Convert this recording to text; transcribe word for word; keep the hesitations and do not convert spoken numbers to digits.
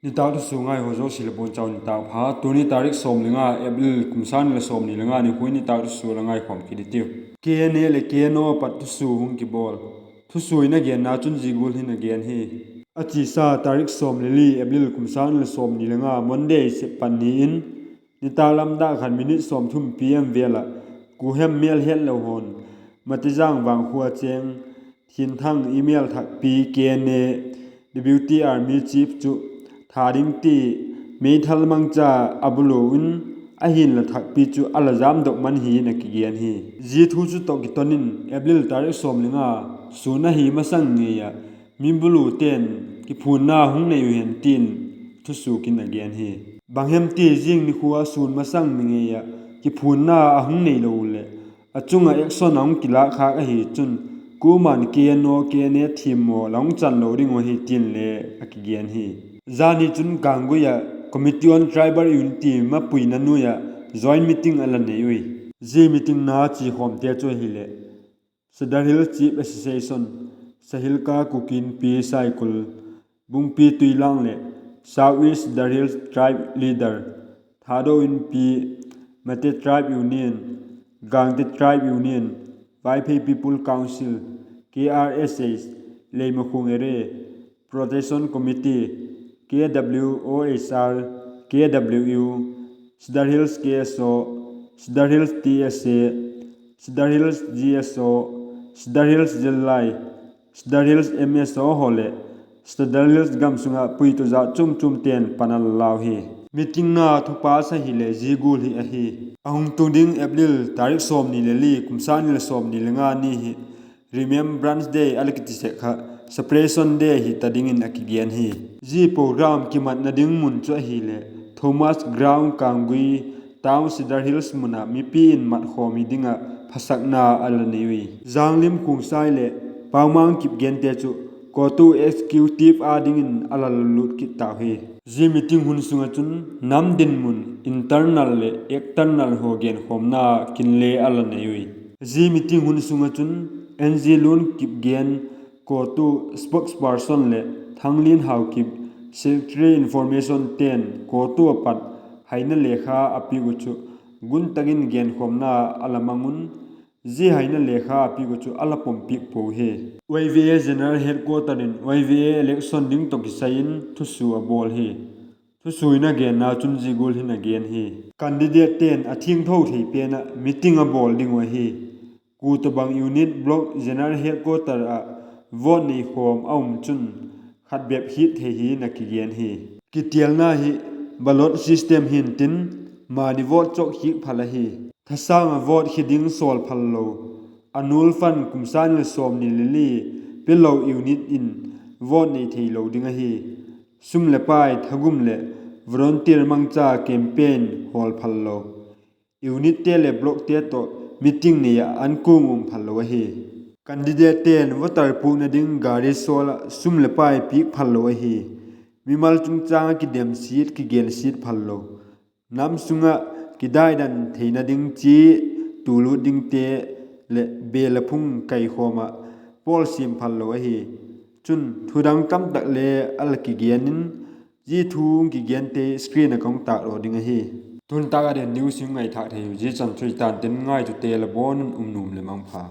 Nitâk thusua ngai haw zosia le buan chau nitâk pha. Tuni tarik sawm le nga April kum sâng ni le sawmni le nga nikhua in nitâk thusua la ngaikhawm kit i tiu. K N A leh K N O a pat thusua hung kibawl. Thusua in a genna chun zia gual hin a gen hi. A chiasa tarik sawm le li April kum sâng ni le sawmni le nga Monday sep pat ni in, nitâk lam dak khat minute sawmthum P M vêl ah, kuahem mêl hetlo hawn, Matizang Vangkhua chêng, Thinthang Imel Thakpi K N A Deputy Army Chief chu tha ding ti meithal mangcha a bulu in, ahinla Thakpi chu a la jamdok man hi in a kigen hi. Zia thu chu tawh kiton in April tarik sawm le nga sûn ahi masang ngei ah mi bulute'n kiphuanna hung nei uh hen tin thusuak in a gen hi. Bang hem ti zing nikhua sûn masang ni ngei ah kiphuanna a hung neilo leh a chung ah action a hung kilâk khâk ahi chun, kuama'n K N O, K N A thiammaw la hung chan lo ding uh ahi tin le a kigen hi. Zani chun Kanggui ah Committee on Tribal Unity mapuina nuai ah joint meeting a la nei ui. Zia meeting na chiakhawmte chu ahileh Sadar Hills Chief Association, Sahilka Kuki Inpi Saikul, Bungpi Tuilang leh South East Sadar Hills Tribe Leader, Thado Inpi, Mate Tribe Union, Gangte Tribe Union, Vaiphei People Council, K R S H, Leimakhong Area Protection Committee, K W O H R, K W U, Sadar Hills K S O, Sadar Hills T S A, Sadar Hills G S O, Sadar Hills Zillai, Sadar Hills M S O haw leh Sadar Hills gam sung ah puitu jat chuam chuamte'n pan a la lau hi. Meeting na thupa sa hileh zia gual hi ahi. A hung tung ding April tarik sawmni le li kum sâng ni le sawmni le nga ni hi Remembrance Day a la kiti sek kha, Separation Day hi ta dingin a kigen hi. Zia program kimatna ding mun chu ahileh Thomas Ground, Kanggui Town, Sadar Hills mun ah mipi in mat khawm hi ding ah phasakna a la nei ui. Janglim, Khongsai leh Paumang Kipgente chu CoTU Executive â dingin a la lût kit tau hi. Zia meeting hun sung ah chun nam dinmun internal leh external haw genkhawmna kinle a la nei ui. Zia meeting hun sung ah chun N G Lun Kipgen, CoTU spokesperson leh Thanglin Haokip, Secretary Information te'n CoTU a pat haina lekha a piak uh chu gun tak in genkhawmna a la mang un, zia haina lekha a piak uh chu a la pom piak puau hi. Y V A General Headquarter in Y V A election ding tawh kisai in thusua a bawl hi. Thusua in a genna chun zia gual hin a gen hi. Candidate te'n a thiangtho thei pen ah meeting a bawl ding uh ahi. Kua tawhbang unit, block, general headquarter ah vote nei khawm a um chun khat bep hit thei hi in a kigen hi. Kitialna hi ballot system hintin, mani vote chawk khiak phal ahi. Thasâng ah vote khi ding sawl phal lo, annual fund kum sâng ni le sawmni le li pe lo unit in vote nei theilo ding ahi. Sum leh pai thagum leh volunteer mangcha campaign hawl phal lo, unitte leh blockte tawh meeting nei ah an kuang um phal lo ahi. Candidatete'n voter puakna ding gari sawl ah sum leh pai piak phal lo ahi. Mimal chungchâng ah kidemsiat, kigensiat phal lo, nam sung ah kidaidan theina ding chi, tu lût dingte leh bel a phung kaikhawm ah pawl siam phal lo ahi. Chun thudang tamtak le a la kigen in, zia thu kigente screen ah ka hung tâk lo ding ahi. Tun tâk a ding news hung ngaithâk thei u zia chan chu i tan tin, ngaitute la bawn un um nuam leh mangpha.